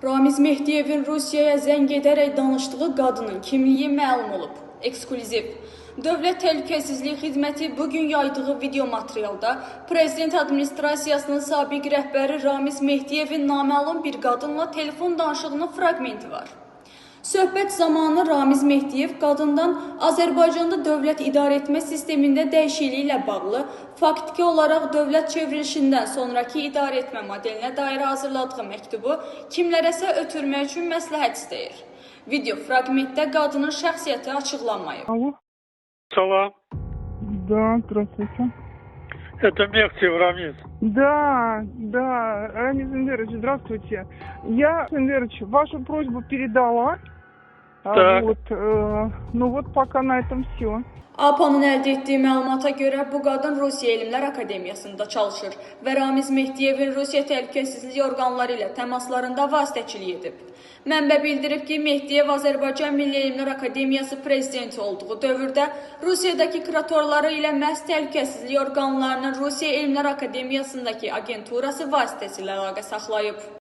Ramiz Mehdiyevin Rusiyaya zəng edərək danışdığı qadının kimliyi məlum olub. Eksklüziv. Dövlət Təhlükəsizlik Xidməti bu gün yaydığı video materialda Prezident Administrasiyasının sabiq rəhbəri Ramiz Mehdiyevin naməlum bir qadınla telefon danışığının fraqmenti var. Söhbət zamanı Ramiz Mehdiyev qadından Azərbaycanda dövlət idarəetmə sistemində dəyişikliklə ilə bağlı faktiki olaraq dövlət çevrilişindən sonrakı idarəetmə modelinə dair hazırladığı məktubu kimlərəsə ötürmək üçün məsləhət istəyir. Video fraqmentdə qadının şəxsiyyəti açıqlanmayıb. Алло. Salam. Да, здравствуйте. Это Мехтиев Рамиз. Да, да, Рамиз Энверович, здравствуйте. Я, Энверович, вашу просьбу передала. Так. Вот, ну вот пока на этом все. APA-nın əldə etdiyi məlumata görə bu qadın Rusiya Elmlər Akademiyasında çalışır və Ramiz Mehdiyevin Rusiya təhlükəsizlik orqanları ilə təmaslarında vasitəçilik edib. Mənbə bildirib ki, Mehdiyev Azərbaycan Milli Elmlər Akademiyası prezidenti olduğu dövrdə Rusiyadakı kuratorları ilə məhz təhlükəsizlik orqanlarının Rusiya Elmlər Akademiyasındakı agenturası vasitəsilə əlaqə saxlayıb.